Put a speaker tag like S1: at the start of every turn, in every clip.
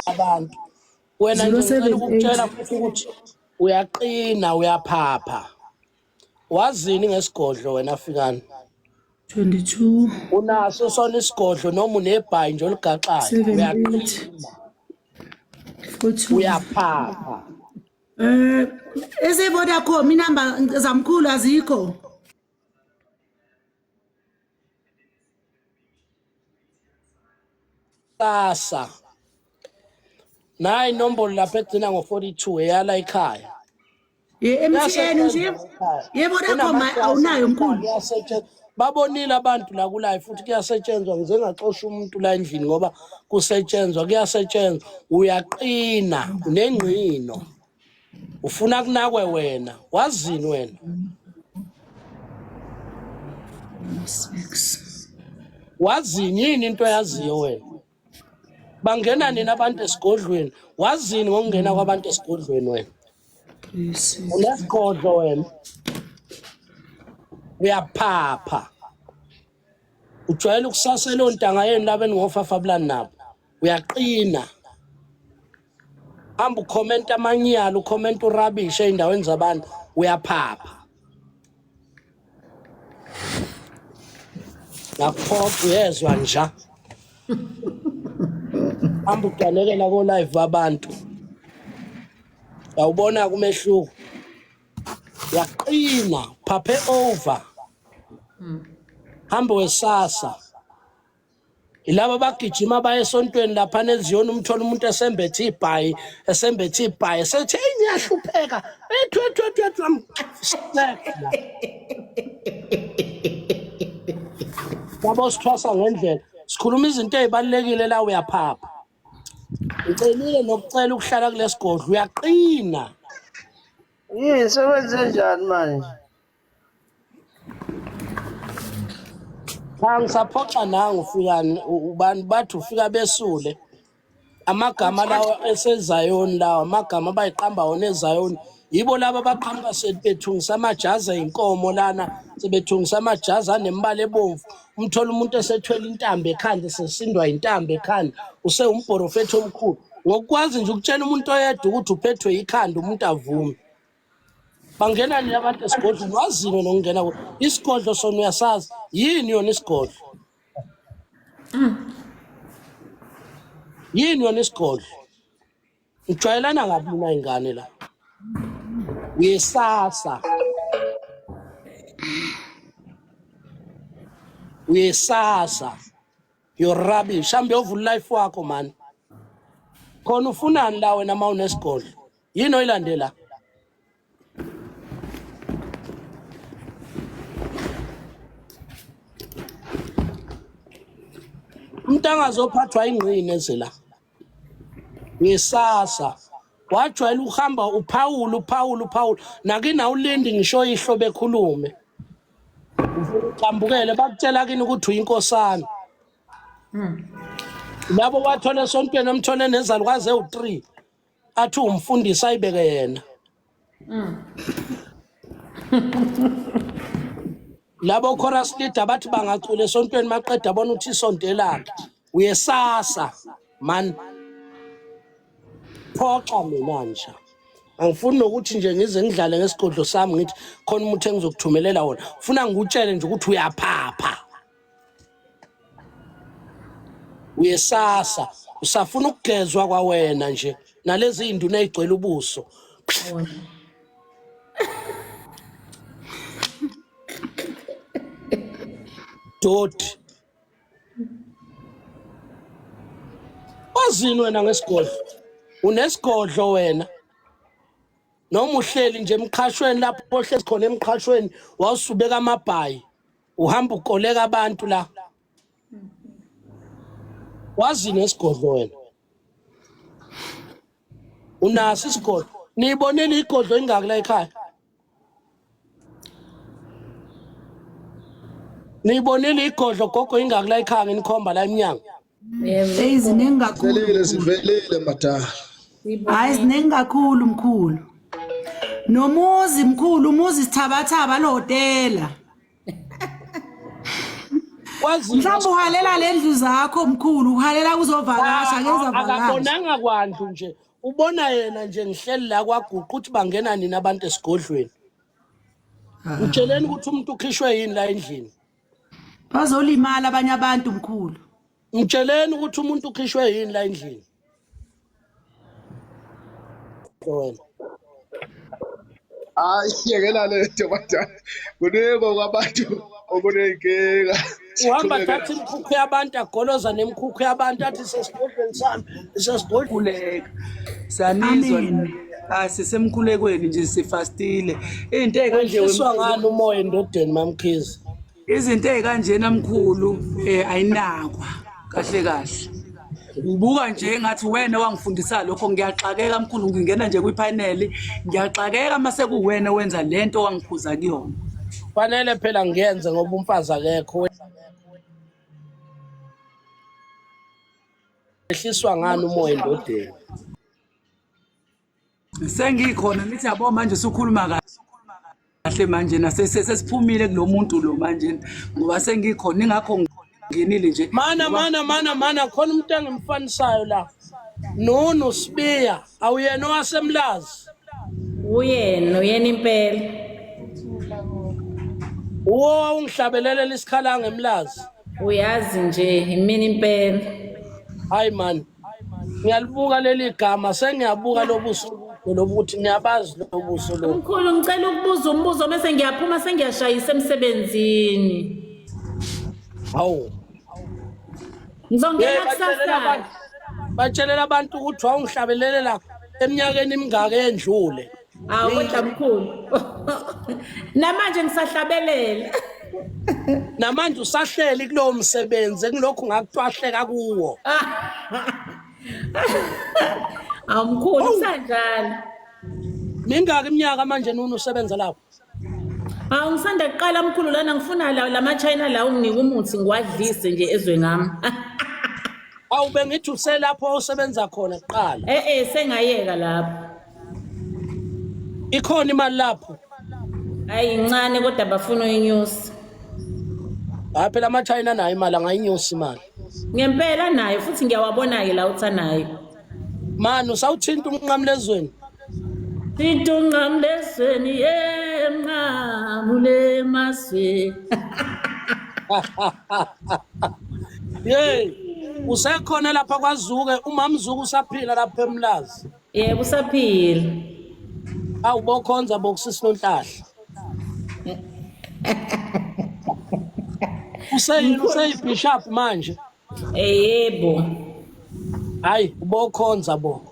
S1: Abantu wena nje ngicela ukukutshela
S2: 078
S1: futhi ukuthi uyaqina uyaphapha wazini ngesigodlo wena fikani
S2: 22
S1: unaso sona isigodlo noma unebhayi nje oligaxayo
S2: 78
S1: uyaqina
S2: 42
S1: uyaphapha
S2: Eh ese Vodacom inamba zamkhulu azikho.
S1: Sasa nayi inombolo lapha egcina ngo-42 eyala ekhaya.
S2: Ye MTN nje.
S1: Kuyasetshenzwa
S2: Ye Vodacom awunayo mkhulu.
S1: Kuyasetshenzwa. Babonile abantu la kulayo futhi kuyasetshenzwa ngize ngaxosha umuntu la endlini ngoba kusetshenzwa kuyasetshenzwa uyaqina unengqino ufuna kunakwe wena wazini wena
S2: 6
S1: wazini yini into oyaziyo wena bangena nini abantu esigodlweni wazini ngokungena kwabantu esigodlweni wena
S2: 3 6
S1: unesigodlo wena uyaphapha ujwayele ukusasela ontanga yenu laba eningofafabulani nabo uyaqina hamba ukhomenta amanyala ukhomenta urubbish ey'ndaweni zabantu uyaphapha ngakuphoqa uyezwa nja hamba uganekela ko-live babantu awubona kumehluko yaqina phaphe over hambe wesasa Yilaba abagijima baye esontweni lapha neziyoni umthola umuntu esembethe ibhayi esembethe ibhayi esethi eyi ngiyahlupheka ethu ethu ethu ethu Yabo sithwasa ngendlela sikhuluma izinto ezibalekile la uyaphapha ngicelile nokucela ukuhlala kulesigodlo uyaqina
S3: Yini sekwenze njani manje?
S1: Cha ngisaphoxa nangu ufikani ubani bathi ufika besule amagama lawa esezayoni lawa amagama abayiqamba wona ezayoni yibo laba abaqhamuka sebethungisa amajazi eyinkomo lana sebethungisa amajazi anemibala ebomvu umthola umuntu esethwele intambo ekhanda esesindwa intambo ekhanda usewumprofethi omkhulu ngokwazi nje ukutshela umuntu oyedwa ukuthi uphethwe ikhanda umuntu avume Bangena nini abantu esigodlweni wazini nokungena ku isigodlo sona uyasazi yini yona isigodlo yini yona isigodlo ngijwayelana kabi mina ingane la uyesasa uyesasa you rubbish hambe yovula life wakho man khona ufunani la wena uma unesigodlo yini oyilandela umuntu angazophathwa ingqini ezela ngesasa wajwayela ukuhamba uphawula uphawula uphawula nakini awulindi ngisho ihlo bekhulume ufuna uqambukele bakutshela kini ukuthi uyinkosana labo wathole esontweni omthole nezalukazi ewu-3 athi umfundisi ayibeke yena labo chorus leader bathi bangacula esontweni maqeda bona ukuthi isonto elakhe uyesasa man phoxa mina nje angifuni nokuthi nje ngize ngidlale ngesigodlo sami ngithi khona umuthi engizokuthumelela wona funa ngikutshele nje ukuthi uyaphapha uyesasa usafuna ukugezwa kwawena nje nalezi induna ezigcwele ubuso doti wazini wena ngesigodlo unesigodlo wena noma uhleli nje emqhashweni lapho ohlezi khona emqhashweni wawusubeka amabhayi uhamba ukoleka abantu la wazi nesigodlo wena unaso isigodlo niyibonile igodlo ingaki la ekhaya niyibonile igodlo gogo ingaki la ekhaya nginikhomba la emnyango
S2: Hey ziningi kakhulu.
S4: Sivelile sivelile madala.
S2: Hayi ziningi kakhulu mkhulu. Nomuzi mkhulu umuzi sithabathaba lohotela.
S1: Kwaziwa
S2: Mhlawumbe uhalela le ndlu zakho mkhulu, uhalela kuzovakasha, ngeke uzavakasha.
S1: Akabonanga kwandlu nje. Ubona yena nje ngihleli la kwaguqa ukuthi bangena nini abantu esigodlweni. Utsheleni ukuthi umuntu ukhishwe yini la endlini.
S2: Bazolimala abanye abantu mkhulu.
S1: Ngitsheleni ukuthi umuntu ukhishwe yini la endlini. Wena.
S4: Hayi yekela lento madala. Kuningi kwabantu okuney'nkinga.
S1: Uhamba thatha imikhukhu yabantu agoloza nemikhukhu yabantu athi sesigodlweni sami sesigodlweni.
S5: Khuleka. Siyanizwa.
S2: Amen.
S5: Asisemkhulekweni nje sifastile. Into ekanje
S1: Wehliswa ngani umoya endodeni mamkhize?
S5: Izinto ey'kanjena mkhulu ayinakwa kahle kahle. Ubuka nje ngathi wena wangifundisa lokho ngiyaxakeka mkhulu ngingena nje kwiphaneli ngiyaxakeka mase kuwena wenza lento wangikhuza kuyona.
S1: Fanele phela ngiyenze ngoba umfazi akekho. Wehliswa ngani umoya endodeni?
S5: Sengikhona ngithi yabo manje usukhuluma kahle manje nasesesiphumile kulomuntu lo manje ngoba sengikhona ingakho ngingenile nje.
S1: Mana mana mana mana khona umuntu engimfanisayo la. Nunu Sibiya awuyena owasemlazi.
S6: Uyena, uyena impela.
S1: Uwo ungihlabelelela isikhala ngemlazi.
S6: Uyazi nje imini impela.
S1: Hayi man. Ngiyalibuka leli gama sengiyabuka lobuso lobuthi ngiyabazi lobuso lo.
S6: Mkhulu ngicela ukubuza umbuzo bese ngiyaphuma sengiyashayisa emsebenzini.
S1: Hawu.
S6: Ngizongena kusasa.
S1: Batshelela abantu ukuthi wawungihlabelelela eminyakeni emingaka endlule.
S6: Awu kodwa mkhulu. Namanje ngisahlabelela.
S1: Namanje usahleli kulowo msebenzi engilokhu ngakutwahleka kuwo.
S6: Awu mkhulu kusanjalo.
S1: Mingaki iminyaka manje nuna usebenza lapho?
S6: Awu ngisanda kuqala mkhulu lana ngifuna la lama-China la unginike umuthi ngiwadlise nje ezwe ngami.
S1: Awu bengithi uselapho osebenza khona kuqala.
S6: Eh eh sengayeka lapho.
S1: Ikhona imali lapho.
S6: Hayi incane kodwa bafuna uyinyusa.
S1: Hayi phela ama-China nayo imali angayinyusa imali.
S6: Ngempela nayo futhi ngiyawabona-ke la uthi anayo.
S1: Mani usawuthinta umnqamlezweni.
S6: Thinta umnqamlezweni ye mnqamule emazweni.
S1: Yey, usekhona lapha kwaZuke, umamZuke usaphila lapha eMlazi.
S6: Yebo usaphila.
S1: Awu bokhonza bokusisi Nonhlahla. Useyini useyibishop manje.
S6: Yebo.
S1: Hayi ubokhonza bo.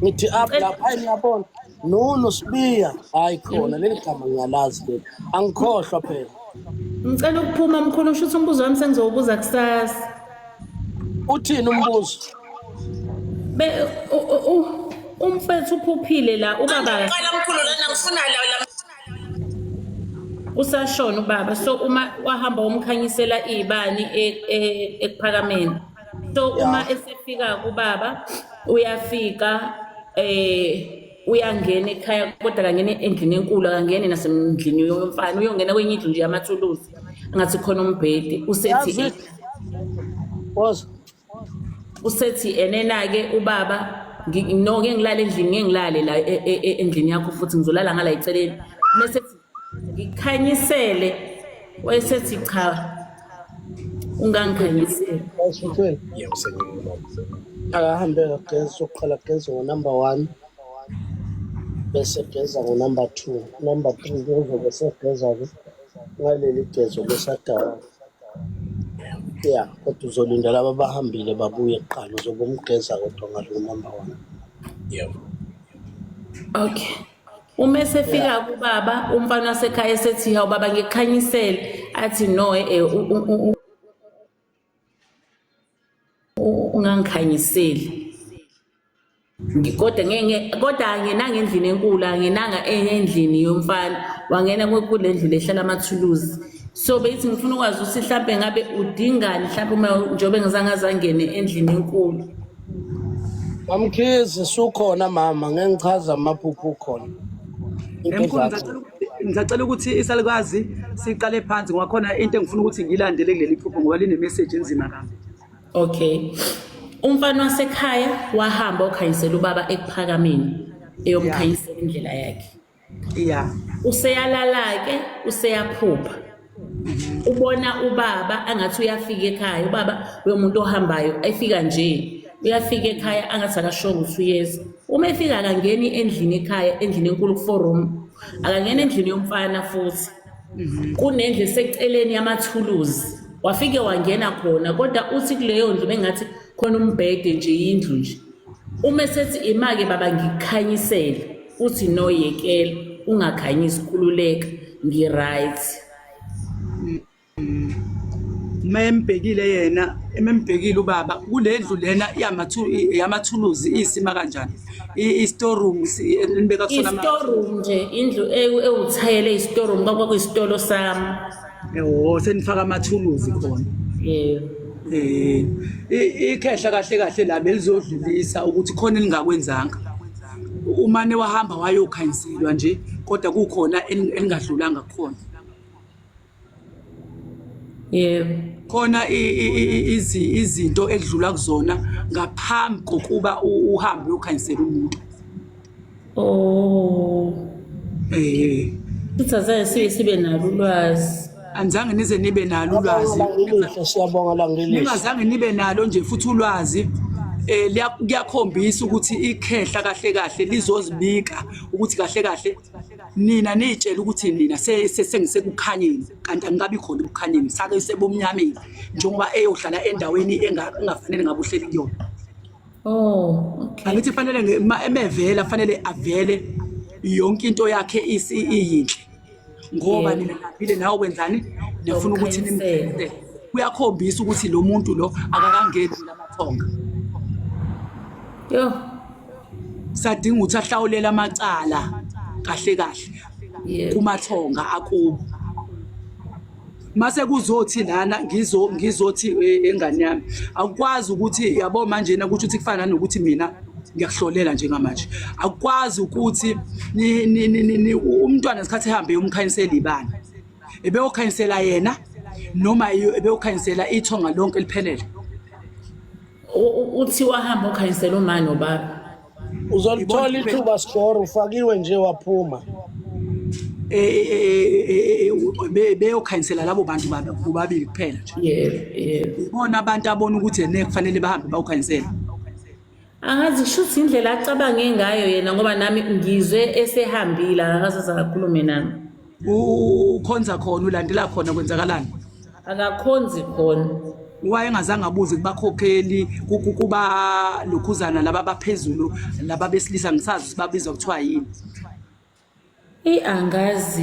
S1: Ngithi up lapha hayi ngiyabona. Nunu Sibiya. Hayi khona leli gama ngiyalazi leli. Angikhohlwa phela.
S6: Ngicela ukuphuma mkhulu usho ukuthi umbuzo wami sengizowubuza kusasa.
S1: Uthini umbuzo?
S6: Be umfethu uphuphile la ubaba. Usashona ubaba so uma wahamba womkhanyisela izibani ekuphakameni. So uma esefika kubaba uyafika uyangena ekhaya kodwa akangene endlini enkulu akangene nasemndlini yomfana uyongena kwenye indlu nje yamathuluzi ngathi khona umbhede usethi usethi enena-ke ubaba no ngeke ngilale endlini ngeke ngilale la endlini yakho futhi ngizolala ngala eceleni mese ngikhanyisele wayesethi cha ungangikhanyiseli.
S1: Akahambe kageza uqala geza ngo-number 1 bese geza ngo-number 2 number 3 uzobe segeza-ke ngaleli gezo lesadawa. Ya, kodwa uzolinda laba abahambile babuye kuqala uzobe umgeza kodwa ngalo number 1.
S7: Yebo.
S6: Okay. Uma esefika kubaba umfana wasekhaya esethi hawu baba ngikukhanyisele athi no ungangikhanyiseli. Kodwa ngeke kodwa angenanga endlini enkulu angenanga endlini yomfana wangena kule ndlu lehlala amathuluzi. So beyithi ngifuna ukwazi ukuthi mhlambe ngabe udingani mhlambe uma njengoba ngizange azangene endlini enkulu.
S1: Mamkhize sukhona mama ngeke ngichaza amaphupho ukhona.
S5: Mkhulu Ngisacela ukuthi isalukazi siqale phansi ngoba khona into engifuna ukuthi ngiyilandele kuleli phupho ngoba line message enzima kabi.
S6: Okay. Umfana wasekhaya wahamba okhanyisela ubaba ekuphakameni eyomkhanyisela indlela yakhe.
S5: Yeah.
S6: Useyalala-ke useyaphupha. Ubona ubaba angathi uyafika ekhaya, ubaba uyomuntu ohambayo efika nje. Uyafika ekhaya angathi akasho ukuthi uyeza. Uma efika akangeni endlini ekhaya, endlini enkulu ku-four room. Akangeni endlini yomfana futhi. Kunendlu eseceleni yamathuluzi. Wafike wangena khona kodwa uthi kuleyo ndlu bengathi khona umbhede nje yindlu nje. Uma esethi ima-ke baba ngikukhanyisele uthi no yekela ungakhanyisi khululeka ngi-right.
S5: Membhekile yena, emembhekile ubaba kule ndlu lena yamathuluzi isima kanjani? I-storeroom nibeka kusona ama
S6: I-storeroom nje indlu ewuthayele i-storeroom kwakuyisitolo sami.
S5: Oh, senifaka amathuluzi khona.
S6: Yebo.
S5: Eh, ikhehla kahle kahle la belizodlulisa ukuthi khona elingakwenzanga. Umane wahamba wayokhanyiselwa nje kodwa kukhona elingadlulanga khona.
S6: Yebo.
S5: Khona izinto edlula kuzona ngaphambi kokuba uhambe uyokhanyisela umuntu.
S6: Oh.
S5: Eh.
S6: Futhi azange sibe nalo ulwazi.
S5: Anizange nize nibe nalo ulwazi.
S1: Langelihle, siyabonga Langelihle.
S5: Ningazange nibe nalo nje futhi ulwazi kuyakhombisa ukuthi ikhehla kahle kahle lizozibika ukuthi kahle kahle nina niyitshela ukuthi nina sengisekukhanyeni kanti angikabi khona ekukhanyeni sake sebumnyameni njengoba eyohlala endaweni engafanele ngabe uhleli kuyona.
S6: Oh, okay.
S5: Angithi fanele emevela fanele avele yonke into yakhe iyinhle ngoba nina naphile nawe wenzani nifuna ukuthi nimkhanyisele. Kuyakhombisa ukuthi lo muntu lo akakangeni lamathonga.
S6: Yo.
S5: Sadinga ukuthi ahlawulele amacala kahle kahle kumathonga akubo. Mase kuzothi lana ngizothi engane yami akukwazi ukuthi yabo manje na kusho ukuthi kufana nokuthi mina ngiyakuhlolela njengamanje akukwazi ukuthi umntwana ngesikhathi ehambe umkhanyisela ibani ebeyokhanyisela yena noma ebeyokhanyisela ithonga lonke liphelele.
S6: Uthi wahamba okhanyisela uma nobaba.
S1: Uzolithola ithuba score ufakiwe nje waphuma.
S5: Beyokhanyisela labo bantu bobabili kuphela nje.
S6: Yebo, yebo.
S5: Ibona abantu abona ukuthi ene kufanele bahambe bayokhanyisela.
S6: Angazi kusho indlela acabange ngayo yena ngoba nami ngizwe esehambile akakaze akhulume nami.
S5: Ukhonza khona ulandela khona kwenzakalani?
S6: Akakhonzi khona.
S5: Wayengazange abuze kubakhokheli kuba lokhuzana laba abaphezulu laba besilisa ngisazi sibabizwa kuthiwa yini.
S6: Angazi.